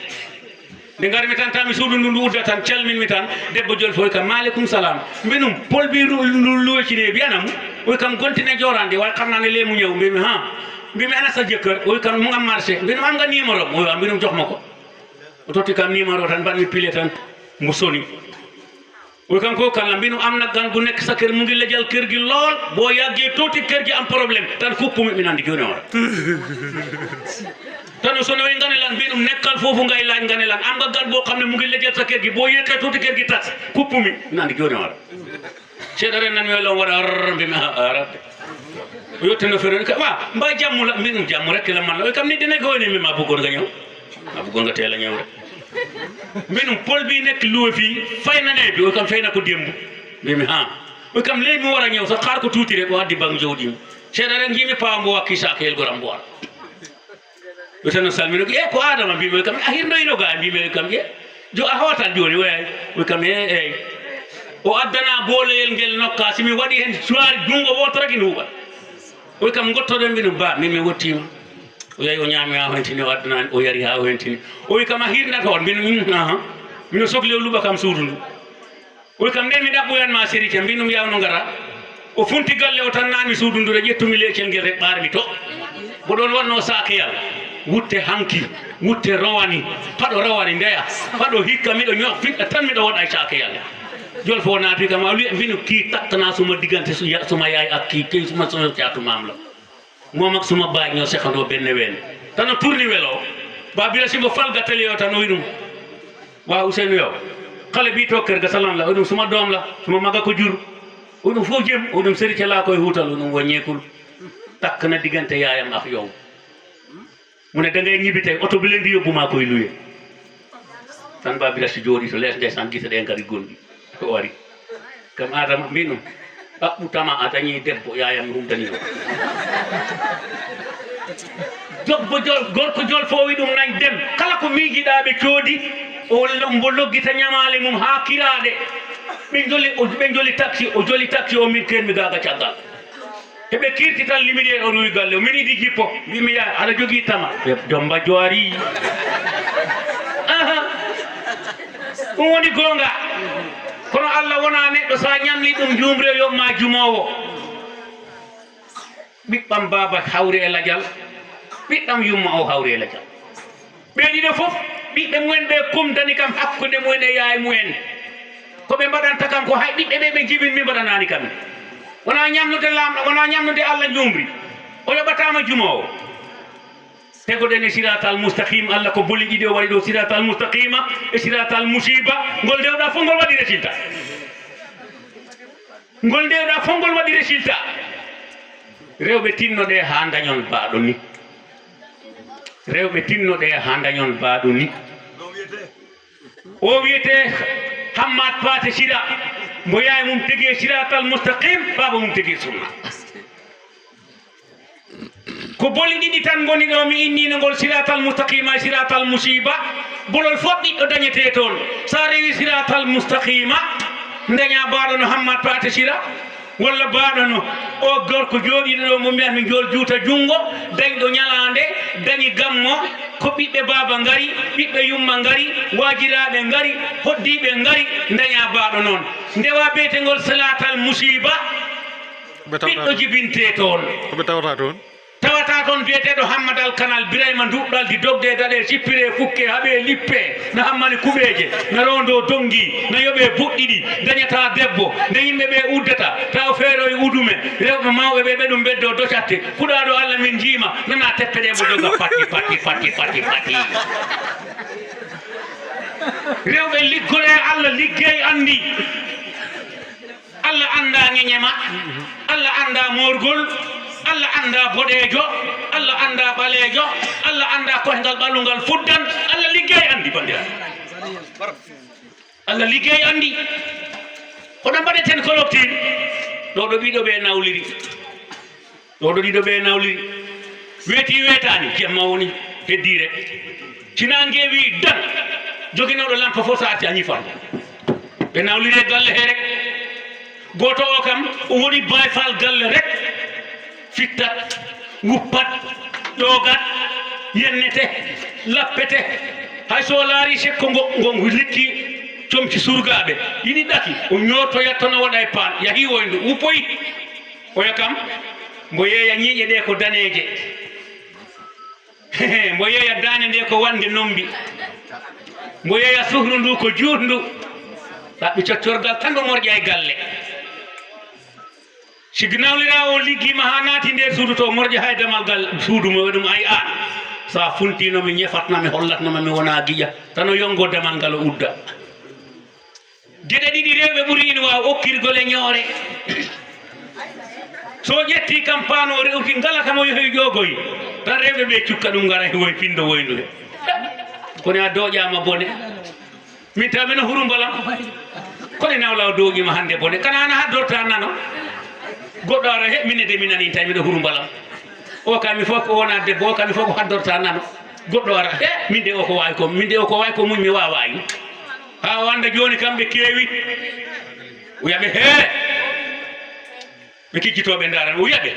Nde ngarmi tan, tawi mi suudu ndu, ndu udda tan, calminmi tan, debbo jolfo, oy kam, "Maaleykum salaam." Mbi ɗum, "Pol bi ru-, ndu luwecine, mbiyanam?" Oy kam, "Gontine joorande, way xam naa ne leemu ñëw." Mbimi, "Ha." Mbimi, "Ana sa jëkkër?" Oy kam, "Mu nga marché." Mbi ɗum, "Am nga numéro?" Oy, mbi ɗum, "Jox ma ko." O totti kam numéro tan, mbaɗmi pile tan, mbo soni. Oy kam, "Ko kala?" Mbi ɗum, "Am na gan gu nekk sa kër, mu ngi lëjal kër gi lool, boo yàggee tuuti kër gi am problème, tan kuppumi, mi naan di jooni wara." Tan o sono oy ngane lan, mbi ɗum, "Nekkal foofu ngay laaj ngane lan, am nga gan boo xam ne mu ngi lëjal sa kër gi, boo yéexee tuuti kër gi tas, kuppumi, mi naan di jooni wara." Seeɗa ren nan mi wala wara rrr, mbi mi, "Ah, ah, rabbi." O yottino fere ka, "Wa, mba jammu la?" Mbi ɗum, "Jammu rek la man la." Oy kam ni dina ko woni mi ma bëggoon nga ñëw. Ma bëggoon nga teel a ñëw rek. Mbi ɗum, "Pol bi nekk luwe fii, fay na ne bi?" Oy kam, "Fay na ko démb." Mbi mi, "Ha." Oy kam, "Ley mi war a ñëw, sa xaar ko tuuti rek, o addi bang jawdi mi." Seeɗa rek njiimi paawa mbo wakki saakeyel goram mbo ar. Ɓe tan no salmino, "E ko Adama?" Mbimi kam, "A hirnoyno ga?" Mbimi kam, "E jo a hootan jooni?" O yaay, o kam, "E, eyi." O addana booleyel ngel nokka, si mi waɗi heen cuwaari junngo wooto rek ina huuɓa. O kam, "Ngottoɗen mbi no ba, min mi wottiima." O yahi o ñaami haa hoyntini, o addanaani, o yari haa hoyntini. O wi kam, "A hirnata on?" Mbino, "Mm, aha." Mino sokli o luɓa kam suudu ndu. O wi kam, "Nden mi ɗaɓɓoyan ma seri ke." Mbinum, "Yawno ngara." O funti galle o tan, naami suudu ndu, ƴettumi leecel ngel rek ɓaarmi to. Mbo ɗon wonno saakeyal. Wutte hanki, wutte rowani, paɗo rowani ndeya, paɗo hikka, miɗo ño-, fiɗɗa tan miɗo woɗa e saakeyal. Jolfo o naati kam, a wiya, mbinu kii takkana suma diggante su-, ya-, suma yaay ak kii, kii suma, suma caatu maam la. Moom ak suma baay ñoo seqandoo benn ween. Tan o tourni welo. Ba Bira si mbo fal gattali o tan o wi ɗum. Waaw, Ousseynou yow, xale bii toog kër ga sa lan la? O ɗum suma doom la, suma mag a ko jur. O ɗum foo jëm? O ɗum sëri ca laa koy huutal, o ɗum wàññeekul. Takk na diggante yaayam ak yow. Mu ne da ngay ñibbi tey, oto bi leen di yóbbu maa koy luye. Tan ba Bira si jooɗi to lees ndeysaan, gite ɗe ngari gonɗi. O ari. Kam Adama mbi ɗum, "Ɓaɓɓu tama a dañi debbo, yaayam mi humtani ma." Debbo jol-, gorko jol fo wi ɗum nañ dem. Kala ko miijiɗaa ɓe coodi, o lo-, mbo loggita ñamaale mum haa kiraaɗe. Ɓe joli, o, ɓe joli taxi, o joli taxi o, min ken mi gaaga caggal. Heɓe kirti tan lumière o ruwi galle o, min idi jippo. Mbimi, "Yaay, aɗa jogii tama?" Ɓe, "Jomba joari." Aha. Ɗum woni goonga. Kono Allah wonaa neɗɗo, so a ñamlii ɗum njuumri o yoɓ ma jumoowo. Ɓiɓɓam baaba hawri e lajal. Ɓiɗɗam yumma o hawri e lajal. Ɓe ɗiɗo fof, ɓiɓɓe mumen ɓe kumdani kam hakkunde mumen e yaay mumen. Ko ɓe mbaɗanta kam ko hay ɓiɓɓe ɓe ɓe njibin mi mbaɗanaani kam. Wonaa ñamnude Laamɗo, wonaa ñamnude Allah njuumri. O yoɓataama jumoowo. Tegoɗen e siraatal mustaqim, Allah ko boli ɗiɗi o waɗi ɗo, siraatal mustaqima e siraatal musiba. Ngol ndewɗaa fof ngol waɗi résultat. Ngol ndewɗaa fof ngol waɗi résultat. Rewɓe tinnoɗee haa ndañon baaɗo ni. Rewɓe tinnoɗee haa ndañon baaɗo ni. O wiyetee Hammat Paate Sira. Mbo yaay mum tigi e siraatal mustaqim, baaba mum tigi e sunna. Ko boli ɗiɗi tan ngoni ɗo, mi innino ngol siraatal mustaqima e siraatal musiba. Bolol fof ɓiɗɗo dañetee toon. So a rewi siraatal mustaqima, ndaña baaɗo no Hammat Paate Sira, walla baaɗo no o gorko jooɗiiɗo ɗo mo mbiyatmi Njool Juuta Junngo, dañɗo ñalaande, dañi gammo, ko ɓiɓɓe baaba ngari, ɓiɓɓe yumma ngari, waajiraaɓe ngari, hoɗdiiɓe ngari, ndaña baaɗo noon. Ndewa beetengol siraatal musiba, ɓe tawata ɓiɗɗo jibintee toon. Ko ɓe tawata toon? Tawata toon biyeteeɗo Hammadal Kanal, Birayma Duɗɗaldi, dogde daɗe, sippire fukke, haɓe lippe, na hammani kuɓeeje, na rondo dongi, na yoɓe buɗɗiɗi, dañata debbo, nde yimɓe ɓe uddata, taw feeroy udume, rewɓe mawɓe ɓe, ɓe ɗum beddo docatte, kuɗaɗo Allah min jiima, nana teppe ɗe mo joga pati, pati, pati, pati, pati. Rewɓe liggore Allah liggey anndi. Allah anndaa ŋeñe ma, Allah anndaa moorgol, Allah anndaa boɗeejo, Allah anndaa ɓaleejo, Allah anndaa koyngal ɓalungal fuddan, Allah liggey anndi, banndiraaɓe. Allah liggey anndi. Hoɗo mbaɗeten collectif? Ɗo ɗo ɗiɗo ɓe nawliri. Ɗo ɗo ɗiɗo ɓe nawliri. Weeti weetaani, jemma woni, heddii rek. Sinaa ngeewi dan, joginooɗo lampa fof so arti a ñifan. Ɓe nawliri e galle he rek. Gooto o kam, o woni Baay Faal galle rek. Fittat, wuppat, ƴoogat, yennete, lappete. Hay so o laari sekko ngo, ngo ngo likki comci surgaaɓe. Yiɗi ɗaki, o ñoottoyat toon o waɗa e paan. Yahii woyndu, wuppoyi. Oya kam, mbo yeeya ñiiƴe ɗe ko daneeje. Mbo yeeya daande nde ko wande nombi. Mbo yeeya suhru ndu ko juutndu. Ɗaɓɓi coccorgal tan mbo morƴa e galle. Si nawlira o liggiima haa naati nder suudu to, morƴa hay damal gal suudu mo, ɗum ay aan. So a funtiino mi ñefatna, mi hollatno ma mi wona giƴa. Tan o yongo damal ngal o udda. Geɗe ɗiɗi rewɓe ɓuri ina waawa okkirgol e ñoore. So ƴetti kam paano rewti ngala kamo yohi ƴoogoy, tan rewɓe ɓe cukka ɗum ngara he woy pindo woyndude. Kono a dooƴaama bone. Min taw mino huru mbalam. Kono nawla o dooƴiima hannde bone. Kana ana haddorta nano. Goɗɗo ara he min de mi nani tawi miɗo huru mbalam. O kam mi fof ko wona debbo, o kam mi fof ko haddorta nano. Goɗɗo ara he min de o ko waawi ko, min de o ko waawi ko muñ mi waawaani. Haa o annda jooni kam ɓe keewi. O wiya ɓe hee. Ɓe kiccitoo ɓe ndaara o wiya ɓe.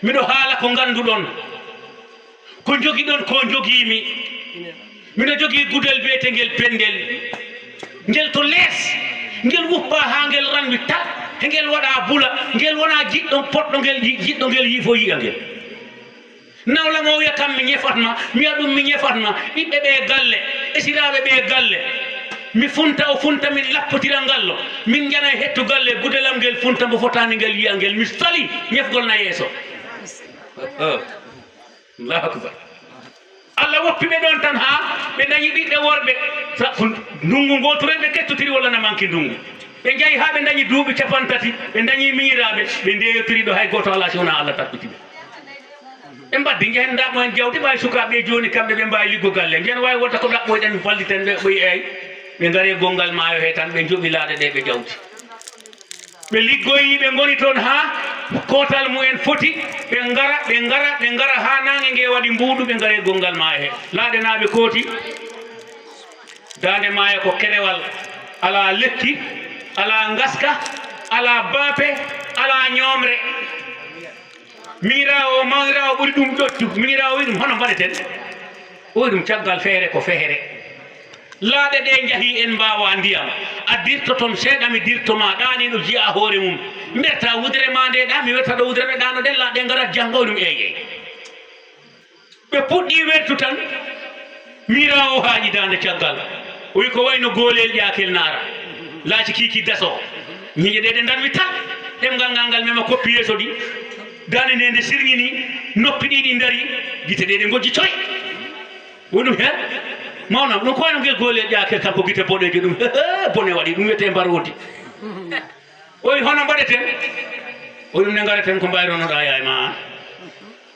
Miɗo haala ko ngannduɗon. Ko njogiɗon ko njogiimi. Miɗo jogii gudel biyetengel penndel. Ngel to lees. Ngel wuppaa haa ngel ranwi tal. He ngel waɗaa bula. Ngel wonaa jiɗɗo poɗɗo ngel yi-, jiɗɗo ngel yi-, fof yiya ngel. Nawla mo wiya kam mi ñefat ma, mi wiya ɗum mi ñefat ma, ɓiɓɓe ɓe galle, esiraaɓe ɓe galle. Mi funta, o funta, min lappotira ngallo. Min njana e hettu galle, gudelam ngel funta, mbo fotaani ngel yiya ngel. Mi sali ñefgol na yeeso. Oh. Allahu akbar. Allah woppi ɓe ɗon tan haa ɓe dañi ɓiɓɓe worɓe. Sa-, ko ndunngu ngootu ren ɓe kettotiri walla na manki ndunngu. Ɓe njahi haa ɓe dañi duuɓi capantati, ɓe dañi miñiraaɓe, ɓe ndeeyotiri ɗo hay gooto alaa si wonaa Allah tabbiti ɓe. Ɓe mbaddi, njehen ndaɓɓo en jawdi, ɓaawi sukaaɓe ɓe jooni kamɓe ɓe mbaawi liggo galle. Njehen waawi wota ko ɗaɓɓoyɗen, balliten ɓe, ɓoyi eey. Ɓe ngari e gonngal maayo he tan, ɓe njoɓi laaɗe ɗe ɓe jawdi. Ɓe liggoyi, ɓe ngoni toon haa kootal mumen foti. Ɓe ngara, ɓe ngara, ɓe ngara haa naange nge waɗi mbuuɗu, ɓe ngari e gonngal maayo he. Laaɗenaaɓe kooti. Daande maayo ko kerewal, alaa lekki, alaa ngaska, alaa baape, alaa ñoomre. Miñiraawo, mawniraawo ɓuri ɗum ƴoƴtu. Miñiraawo wi ɗum, hono mbaɗeten? O wi ɗum, caggal feere ko feere. Laaɗe ɗe njahii en mbaawaa ndiyam. A dirto toon seeɗa, mi dirto ma, ɗaaniiɗo jiya hoore mum. Mberta wudere ma nde ɗa, mi werta ɗo wudere ɗe ɗaano ɗen, laaɗe ngarat janngo, o wi ɗum eey, eey. Ɓe puɗɗi wertu tan, miiraawo haaƴi daande caggal. O wi ko wayno goolel ƴaakel naara. Laaci kiiki daso. Ñiiƴe ɗe ɗe ndarwi tal. Ɗemngal ngal ngal mema koppi yeeso ɗi. Daande nde nde sirŋini, noppi ɗi ɗi ndari, gite ɗe ɗe ngojji coy. Wonum heen? Mawnam, ɗum ko wayno ngel goolel ƴaakel kanko gite boɗeejo ɗum. Bone waɗi, ɗum wiyetee mbaroodi. O wi, "Hono mbaɗeten?" O wi, "Ɗum ne ngareten ko mbayronoɗaa yaay ma aan."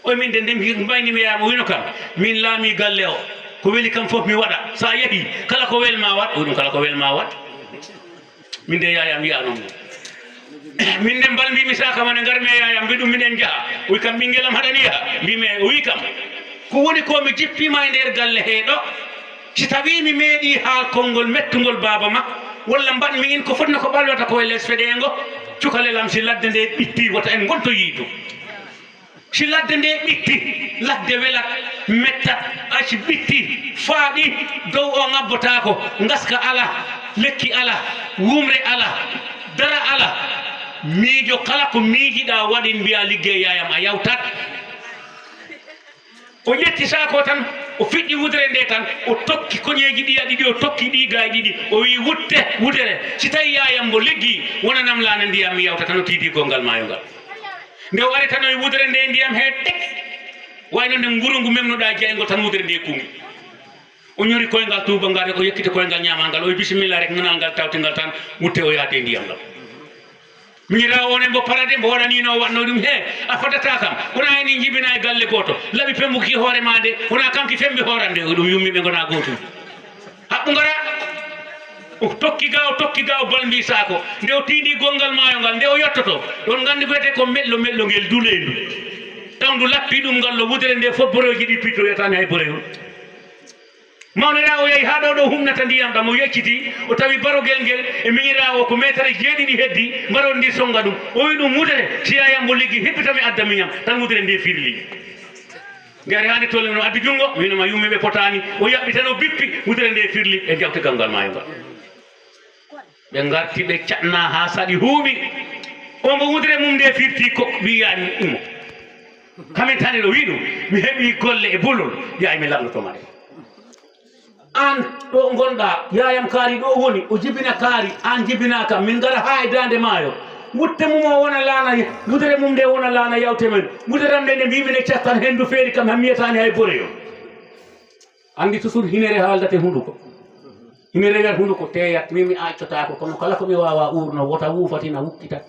O wi, "Min de nde mi mbayni mi yaay ma." O wino kam, "Min laami galle o, ko weli kam fof mi waɗa. So a yehii, kala ko wel ma waɗ." O wi, "Ɗum kala ko wel ma waɗ." Min de yaay am wiyaano mo. Min de mbal mbiimi saaka ma ne ngar mi e yaay am, mbi ɗum minen njaha. O wi kam, "Ɓinngel am haɗani yaha?" Mbiimi, o wi kam, "Ko woni ko mi jippiima e nder galle hee ɗo, si tawii mi meeɗii haal konngol mettungol baaba ma, walla mbaɗ mi in ko fotna ko ɓalwata ko e les feɗeengo, cukalel am si ladde nde ɓitti wota en ngonto yiidu." Si ladde nde ɓitti, ladde welat, mettat, ay si ɓitti, faaɗi, dow o ŋabbotaako, ngaska ala, lekki ala, wumre ala, dara ala. Miijo kala ko miijiɗaa waɗin mbiyaa liggey yaayam a yawtat. O ƴetti saako tan, o fiɗɗi wudere nde tan, o tokki koñeeji ɗi a ɗiɗi, o tokki ɗi gaay ɗiɗi, o wi, "Wutte, wudere, si tawi yaayam mbo liggi, wonanam laana ndiyam mi yawta tan." O tiidi gonngal maayo ngal. Nde o ari tan, o wi wudere nde ndiyam he tek, wayno nde nguru ngu memnuɗaa jeyngol tan wudere nde kungi. O ñori koyngal tuuba ngal rek, o yekkiti koyngal ñaamal ngal, o wi, "Bisimilla," rek nanal ngal tawti ngal tan, wutte o yaade e ndiyam ɗam. Miñiraawo on e mbo parade, mbo waɗaniino, o waɗno ɗum, "He, a fadataa kam, wonaa en njibinaa e galle gooto, laɓi pembuki hoore ma nde, wonaa kam ki fembi hooram nde." O ɗum yummi ɓe ngonaa gootum. Haɓɓu ngara. O tokki ga, o tokki ga, o balmbi saako. Nde o tiindi gonngal maayo ngal, nde o yottoto, ɗon nganndi ko wiyetee ko meɗlo, meɗlo ngel duleendu. Tawndu lappi ɗum ngal no wudere nde fof boroyji ɗi pitto yetaani hay boroyol. Mawniraawo yahi haa ɗo, ɗo humnata ndiyam ɗam, o yecciti, o tawi barogel ngel e miñiraawo ko meetere jeeɗiɗi heddi, mbarondi sonnga ɗum. O wi ɗum, "Wudere, si yaayam mbo liggi, hippita mi adda miñam." Tan wudere nde firli. Nde ari haa nde tolni, no addi junngo, wino ma yummi ɓe potaani. O yaɓɓi tan, o bippi, wudere nde firli e jawtegal ngal maayo ngal. Ɓe ngarti, ɓe caɗna haa saɗi huuɓi. O mbo wudere mum nde firti ko wiyaani ɗum. Kamin tan eɗo wi ɗum, mi heɓi golle e bolol, yaay mi lamndoto ma ɗe. Aan ɗo ngonɗaa, yaayam kaari ɗo woni, o jibina kaari, aan jibinaa kam, min ngara haa e daande maayo. Wutte mum o wona laana, wudere mum nde wona laana yawte men. Wudere am nde, nde mbiimi ne cattan henndu feeri kam, han mi yetaani hay boreyo. Anndi toujours hinere haaldate hunnduko. Hinere wiyat hunnduko teeyat, min mi accotaako, kono kala ko mi waawa uurno, wota wuufatina wukkita.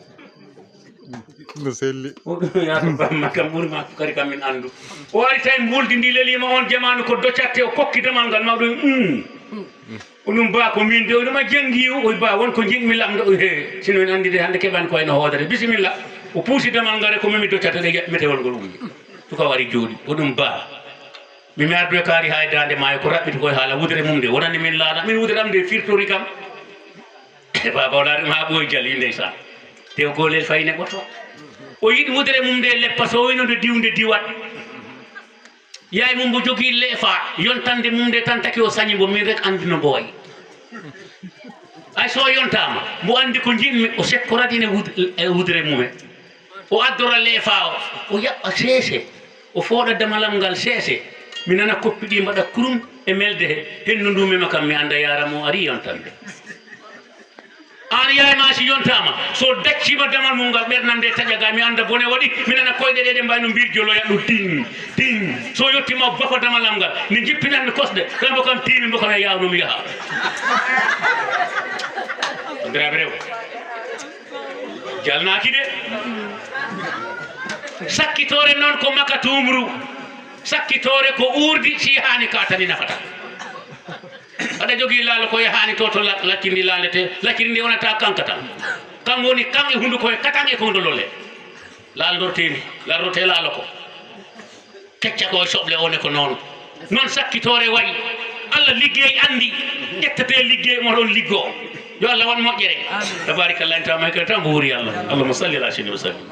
No selli. O ɗum yaato bamma kam ɓuri ma sukari kam min anndu. O ari tawi mbuldi ndi leliima on jamaanu ko docatte, o kokki damal ngal mawɗo, "Mm." O ɗum ba ko min de, o ɗum a jenngi o, o ba won ko njiɗmi lamndo, o he, sino en anndi de hannde keɓani ko wayno hoodere. Bisimilla. O puusi damal ngal rek ko memi docatte ɗe, metewol ngol ummi. Suka wari jooɗi. O ɗum ba. Mi mi ardu e kaari haa e daande maayo, ko raɓɓiti koye haala wudere mum nde. Wonani min laana, min wudere am nde firtori kam. E baaba o laari ma ɓooy jali ndeysaan. Te o goolel fayi neɓoto. O yiɗi wudere mum nde leppa so wayno nde diwde diwat. Yaay mum mbo jogii leefa, yontande mum nde tan taki o sañi mbo, min rek anndi no mbo wayi. Ay so o yontaama, mbo anndi ko njiɗmi, o sekkorat ine wud-, e wudere mumen. O addora leefa o, o yaɓɓa seese, o fooɗa damalam ngal seese. Mi nana koppi ɗi mbaɗa kurum e melde he, hendu ndu mema kam mi annda yaara mo ari yontande. Aan yaay ma si yontaama, so dacciima damal mum ngal, ɓernam nde taƴa ga, mi annda bone waɗi, mi nana koyɗe ɗe ɗe mbayno mbirjoloya ɗo ding, ding. So yettiima o bafa damalam ngal, nde jippinanmi kosɗe, kambo kam tiimi mbo kam e yaawno mi yaha. Biraɓe rew. Jalnaaki de. Sakkitoore noon ko maka tumru. Sakkitoore ko uurdi, si yahaani ka tani nafata. Aɗa jogii laalo ko yahaani to, to la-, lacciri ndi laandete, lacciri ndi wonata kanka tan. Kan woni kan e hunnduko e katan e kondolole. Laaldortee ndi, laaldortee laalo ko. Kecca ko e soɓle o ne ko noon. Noon sakkitoore wayi. Allah liggey anndi, ƴettetee liggey mo ɗon liggoo. Yo Allah waɗ moƴƴere. Amiin. Tabaarikalla, en tawama e kala tan ko wuuri Allah. Allahumma salli ala sayyidina wa sallim.